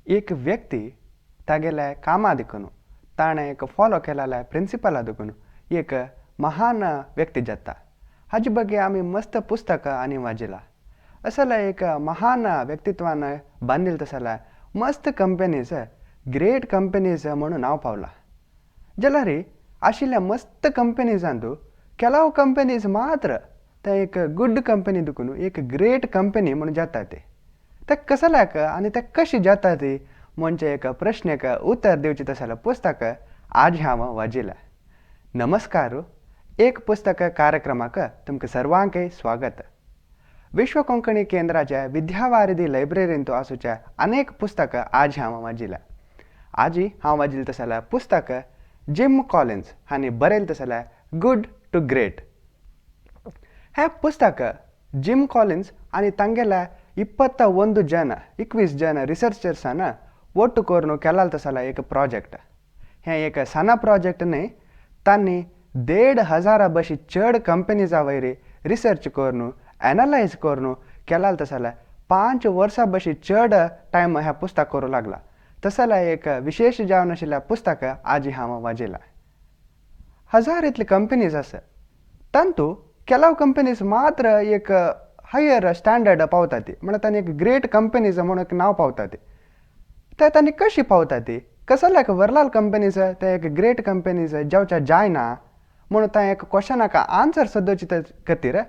एक व्यक्ती तागेल्या कामा देखून, ताणें एक फॉलो केलेल्या प्रिंसिपला देखून एक महान व्यक्ती जाता. हाजे ಬಗ್ಗೆ आमी मस्त पुस्तकां आनी वाचिलां. असल्या एक महान व्यक्तित्वान बांदिल तसल्या मस्त कंपनीज ग्रेट कंपनीज म्हणून नांव पावलां. जाल्यार आशिल्ल्या मस्त कंपनीजांतू ಕೆಲವು कंपनीज मात्र ते एक गुड कंपनी देखून एक ग्रेट कंपनी म्हणून जाता. ते ते कसल्याक आनी ते कशी जाता ती म्हणजे एक प्रश्नेक उत्तर दिवचें तसलें पुस्तक आज हांव वाचिलां. नमस्कार, एक पुस्तक कार्यक्रमाक तुमकां सर्वांकय स्वागत. विश्व कोंकणी केंद्राच्या विद्यावारिधी लायब्ररींत आसूच्या अनेक पुस्तकां आज हांव वाचिलां. आजी हांव वाचिल्लें तसलें पुस्तक जिम कॉलिन्स हांणी बरयलें तसलें गुड टू ग्रेट. हें पुस्तक जिम कॉलिन्स आनी तांगेल्या 21 ಜನ 21 ಜನ रिसर्चर्सान ಒಟ್ಟು करून केलाल तसलो एक प्रोजेक्ट. हें एक सना प्रोजेक्ट न्हय, तांणी 1500 बशी चड कंपनीजा वयर रिसर्च करून एनालायज करून केलाल तसलें 5 वर्सां बशी चड टायम ह्या पुस्तक करूं लागला तसलें एक विशेश जावन आशिल्लें पुस्तक आजी हांव वाचिलां. हजार इतले कंपनीज आसा, तांतू ಕೆಲವು कंपनीज मात्र एक हायर स्टँडर्ड पावता ती, म्हळ्यार तांणी एक ग्रेट कंपनीज म्हणून एक नांव पावता ती. ते तांणी कशी पावता ती, कसल्याक व्हरलाल कंपनीज ते एक ग्रेट कंपनीज जावच्या जायना म्हणून ते एक क्वेश्चनाक आन्सर सोदोवचे खातीर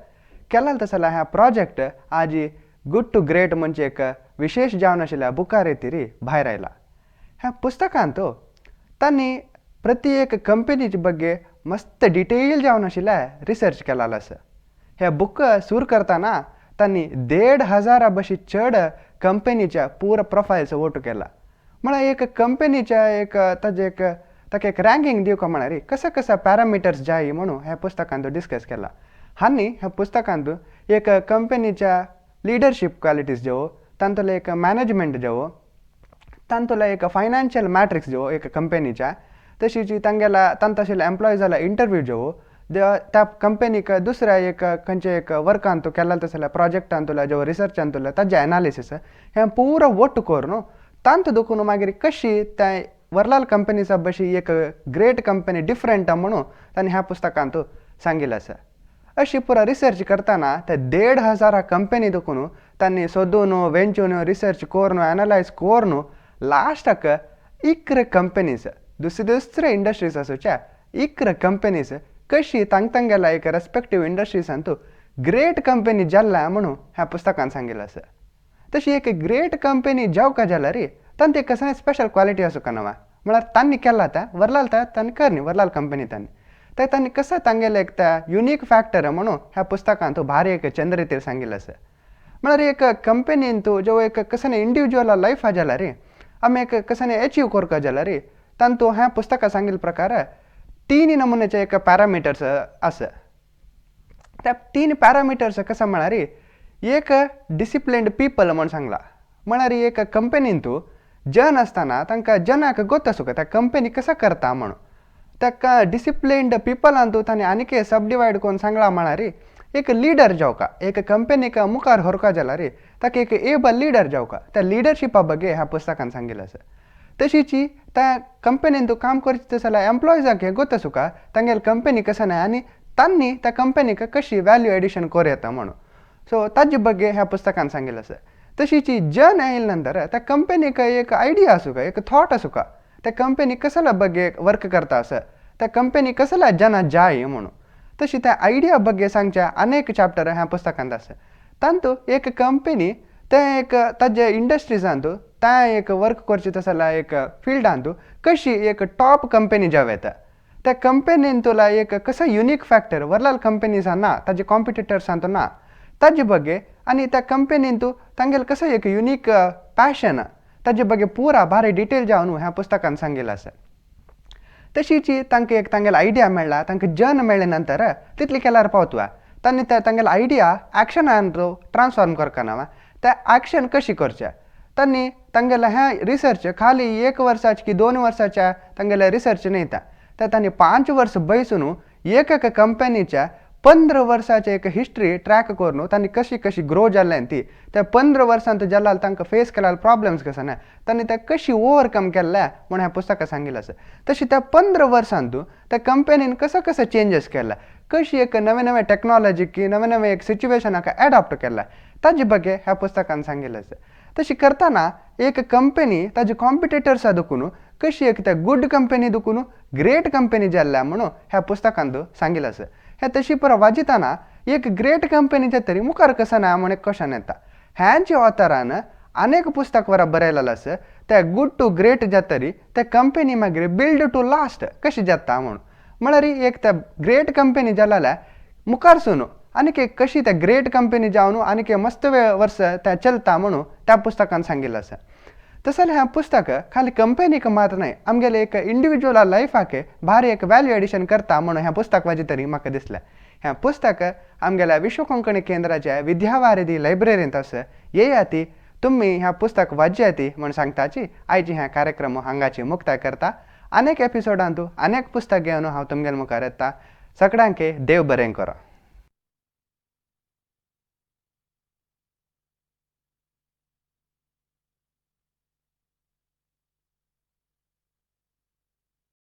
केलाल तसलें ह्या प्रोजेक्ट आजी गुड टू ग्रेट म्हणजे एक विशेश जावन आशिल्ल्या बुकार तिरी भायर आयला. ह्या पुस्तकांत तांणी प्रति एक कंपनीचे ಬಗ್ಗೆ मस्त डिटेल जावन आशिल्लें रिसर्च केलाल आसा. हे बूक सुरू करतना तांणी 1500 बशी चड कंपनीच्या पुरो प्रोफायल्स ओटू केला. म्हळ्यार एक कंपनीच्या एक ताजें एक ताका एक रँकींग दिवका म्हळ्यार कसो कसो पॅरामिटर्स जाय म्हणून ह्या पुस्तकांत डिस्कस केला. आनी ह्या पुस्तकांत एक कंपनीच्या लिडरशीप क्वालिटीज ज्यो, तांतूले एक मॅनेजमेंट ज्यो, तांतूले एक फायनान्शियल मॅट्रिक्स ज्यो एक कंपनीच्या, तशीच तांगेल्या तांत आशिल्ल्या एम्प्लॉइजाला इंटरव्यू ज्यो, त्या कंपनीक दुसऱ्या एक खंयचे एक वर्कांत केला तसल्या प्रोजेक्टांतुल्या ज्यो रिसर्चांतुल्या ताजें एनालिसीस हें पुरो ಒಟ್ಟು करून तांत देखून मागीर कशी त्या व्हरलाल कंपनीचा बशी एक ग्रेट कंपनी डिफरंट म्हणून तांणी ह्या पुस्तकांत सांगिल्लें आसा. अशी पुरो रिसर्च करतना ते 1500 कंपनी देखून तांणी सोदून वेंचून रिसर्च करून एनालायज करून लास्टाक 11 कंपनीज दुसरे दुसरे इंडस्ट्रीज आसूच्या 11 कंपनीज कशी तांग तांगेल्या एक रेस्पेक्टीव इंडस्ट्रीजांतू ग्रेट कंपनी जाल्ल्या म्हणून ह्या पुस्तकान सांगिल्लें आसा. तशी एक ग्रेट कंपनी जावका जाल्यार तांचे एक कसलें स्पेशल क्वालिटी आसूंक ना, म्हळ्यार तांणी केला तें व्हरलाल तें तांणी करनी व्हरलाल कंपनी तांणी ते तांणी कसं तांगेलें एक तें युनीक फॅक्टर म्हणून ह्या पुस्तकांत भारी एक चंद्रतीर सांगिल्लें आसा. म्हळ्यार एक कंपनीन तूं ज्यो एक कसलें इंडिविज्युअल लायफ आहा जाल्यार आमी एक कसलें एचीव करपा जाल्यार तांतू ह्या पुस्तकां सांगिल्ले प्रकार 3 नमुन्याचे एक पॅरामिटर्स आसा. त्या 3 पॅरामिटर्स कसं म्हळ्यार एक डिसिप्लिन्ड पिपल म्हूण सांगला. म्हळ्यार एक कंपनीन तूं जन आसतना तांकां जनाक गोत आसूंक त्या कंपनी कसो करता म्हणून ताका डिसिप्लिन्ड पिपलान तूं तांणी आनीक सब डिवायड करून सांगला. म्हळ्यार एक लिडर जावका, एक कंपनीक मुखार व्हरपा जाल्यार ताका एक एबल लिडर जावका, त्या लिडरशिपा ಬಗ್ಗೆ ह्या पुस्तकान सांगिल्लें आसा. तशीच त्या कंपनीन तूं काम करचें जाल्यार एम्प्लॉइजांक हें गोत आसूंक तांगेली कंपनी कसो न्हय आनी तांणी त्या कंपनीक कशी व्हॅल्यू एडिशन करूं येता म्हणून, सो ताजे ಬಗ್ಗೆ ह्या पुस्तकान सांगिल्लें आसा. तशीच जन आयले नंतर त्या कंपनीक एक आयडिया आसूंक, एक थॉट आसूंक त्या कंपनी कसल्या ಬಗ್ಗೆ वर्क करता आसा, त्या कंपनी कसल्या जना जाय म्हणून, तशी त्या आयडिया ಬಗ್ಗೆ सांगच्या अनेक चॅप्टर ह्या पुस्तकांत आसा. तांतू एक कंपनी तें एक ताजे इंडस्ट्रीजांतू तें एक वर्क करचें तसल्या एक फिल्डांतू कशी एक टॉप कंपनी जावं येता, त्या कंपनीन तुला एक कसो युनीक फॅक्टर व्हरलाल कंपनीजां ना, ताजे कॉम्पिटिटर्सांतू ना, ताजे ಬಗ್ಗೆ आनी त्या कंपनीन तूं तांगेलें कसो एक युनीक पॅशन ताजे ಬಗ್ಗೆ पुरा भारी डिटेल जावन ह्या पुस्तकान सांगिल्लें आसा. तशीच तांकां एक तांगेलो आयडिया मेळ्ळा, तांकां जन मेळ्ळे नंतर तितले केल्यार पावतवा तांणी ते तांगेलो आयडिया एक्शनान ट्रान्सफॉर्म करपा ना, त्या एक्शन कशी करचें तांणी तांगेलें हें रिसर्च खाली 1 वर्साचे की 2 वर्साच्या तांगेलें रिसर्च न्हय, तें तांणी 5 वर्स बैसून एक एक कंपनीच्या 15 वर्साचे एक हिस्ट्री ट्रॅक करून तांणी कशी कशी ग्रो जाल्लें ती, त्या 15 वर्सांत जाल्यार तांकां फेस केल्या प्रॉब्लम्स कसो ना, तांणी ते कशी ओवरकम केल्ले म्हूण ह्या पुस्तकां सांगिल्लें आसा. तशी त्या 15 वर्सांत त्या कंपनीन कसो कसो चेंजीस केला, कशी एक नवे नवे टॅक्नॉलॉजी नवे नवे एक सिच्युएशनाक एडॉप्ट केला ताजे ಬಗ್ಗೆ ह्या पुस्तकान सांगिल्लें आसा. तशी करतना एक कंपनी ताजे कॉम्पिटिटर्सा देखून कशी एक त्या गुड कंपनी देखून ग्रेट कंपनी जाल्ल्या म्हणून ह्या पुस्तकांत सांगिल्लें आसा. हे तशी पुरो वाजितना एक ग्रेट कंपनी जातरी मुखार कसो ना म्हण एक क्वेश्चन येता. ह्यांच्या ऑथरान अनेक पुस्तक वरा बरयलेलें आसा त्या गुड टू ग्रेट जातरी त्या कंपनी मागीर बिल्ड टू लास्ट कशी जाता म्हणून, म्हळ्यार एक त्या ग्रेट कंपनी जाल्यार मुखार सून आनीक एक कशी त्या ग्रेट कंपनी जावन आनीक मस्त वर्स त्या चलता म्हणून त्या पुस्तकान सांगिल्लें आसा. तशें हें पुस्तक खाली कंपनीक मात्र न्हय, आमगेले एक इंडिविज्युअल लायफाक भारी एक वॅल्यू एडिशन करता म्हणून हें पुस्तक वाजी तरी म्हाका दिसलें. हें पुस्तक आमगेल्या विश्व कोंकणी केंद्राच्या विद्यावारिधी लायब्ररींत आसा. येयाती तुमी ह्या पुस्तक वाज्याती म्हूण सांगताची आयची ह्या कार्यक्रम हांगाची मुक्ताय करता. अनेक एपिसोडांतू अनेक पुस्तक घेवन हांव तुमगेले मुखार येता. सगळ्यांक देव बरें करो.